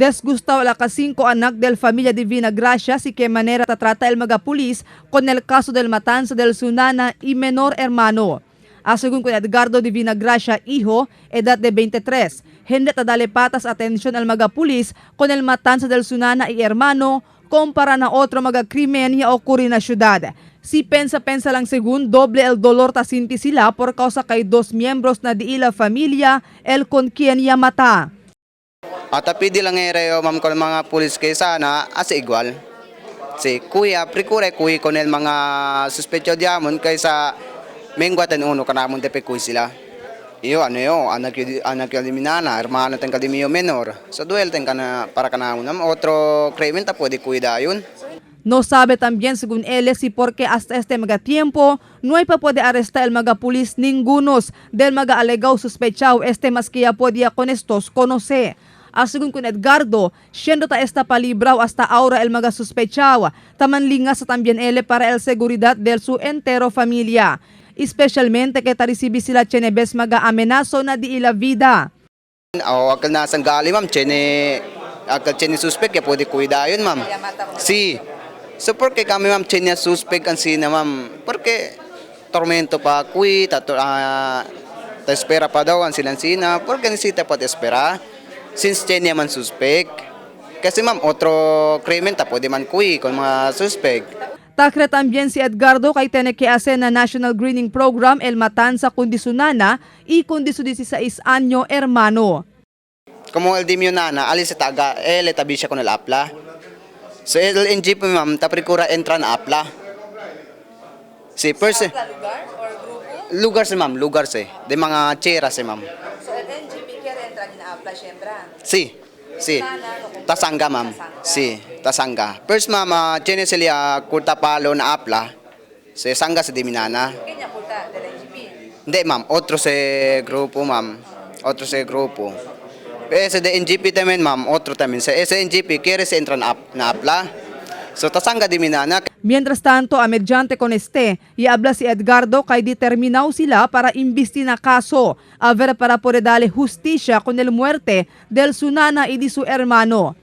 Desgustado la 5 anak del familia Divina Gracia si que manera trata el mga pulis con el caso del matanza del su nana y menor hermano. A según con Edgardo Divina Gracia, hijo, edad de 23, hindi tadale patas atención al mga pulis con el matanza del su nana y hermano compara na otro mga krimen ya ocurri na syudad. Si pensa-pensa lang según doble el dolor ta sinti sila por causa kay dos miembros na di ila familia el con quien ya mata. At pidi lang ereo ma'am kon mga pulis kay sana as igual. Si kuya precure kuy kon el mga suspecho diamon kaysa mengguatan uno kanamon tepe kuy sila. Iyo ano yo anak yo anak yo liminana hermano ten kadimio menor. So duel ten kana para kanamon nam otro krimen ta pwede kuida yun. No sabe también según él si porque hasta este mga tiempo no hay pa puede arrestar el mga pulis ningunos del mga alegaw sospechao este mas que ya podía con estos conoce. A según con Edgardo, siendo ta esta palibraw hasta ahora el mga sospechao, taman linga sa también él para el seguridad del su entero familia. Especialmente que tarisibi sila chenebes mga amenazo na di ila vida. O akal na sanggali ma'am chene akal chene suspect ya pwede kuida yun ma'am. Si. So porque kami ma'am chene suspect ang sina ma'am. Porque tormento pa kui tato ta espera pa daw ang silang sina porque nisita pa espera since chene man suspect. Kasi ma'am otro krimen ta pwede man kui kon mga suspect. Takre también si Edgardo kay tiene que hacer na National Greening Program el matanza kondisonana y kondiso 16 año hermano. Como el dimyo nana alis sa taga ele tabi siya kon el apla. So el NGP ma'am ta precura entra na apla. Si first lugar or grupo? Lugar si ma'am, lugar si. De mga chera si ma'am. So el NGP quiere entrar en apla siembra. Si, si. Tasangga ma'am. Si, tasangga. First ma'am, chene sila kurta palo na apla. Si sangga sa diminana. Kanya kulta del NGP. Hindi ma'am, otro se grupo ma'am. Otro se grupo. Eh, sa DNGP tamen ma'am, otro tamen. Sa SNGP, quiere se entra na, na apla. So tasangga diminana. Mientras tanto, a mediante con este, y habla si Edgardo kay determinado sila para imbisti na kaso, a ver para poder darle justicia con el muerte del su nana y de su hermano.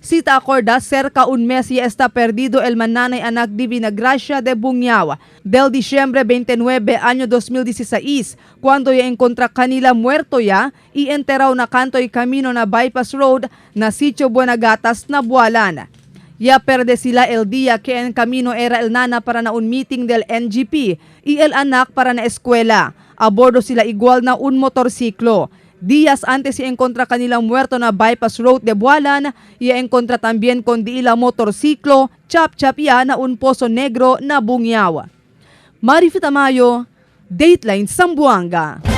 Si te acordas, cerca un mes ya está perdido el mananay anak Divina Gracia de Bungyao del diciembre 29 año 2016, cuando ya encontra kanila muerto ya y enterado na kanto y camino na Bypass Road na sitio Buenagatas na Bualan. Ya perde sila el día que en camino era el nana para na un meeting del NGP y el anak para na eskwela. A bordo sila igual na un motorsiklo. Días antes se encontra kanila muerto na Bypass Road de Bualan, y encontra también con diila motorsiklo, chap-chap ya na un pozo negro na Bungyao. Marifi Tamayo, Dateline Zamboanga.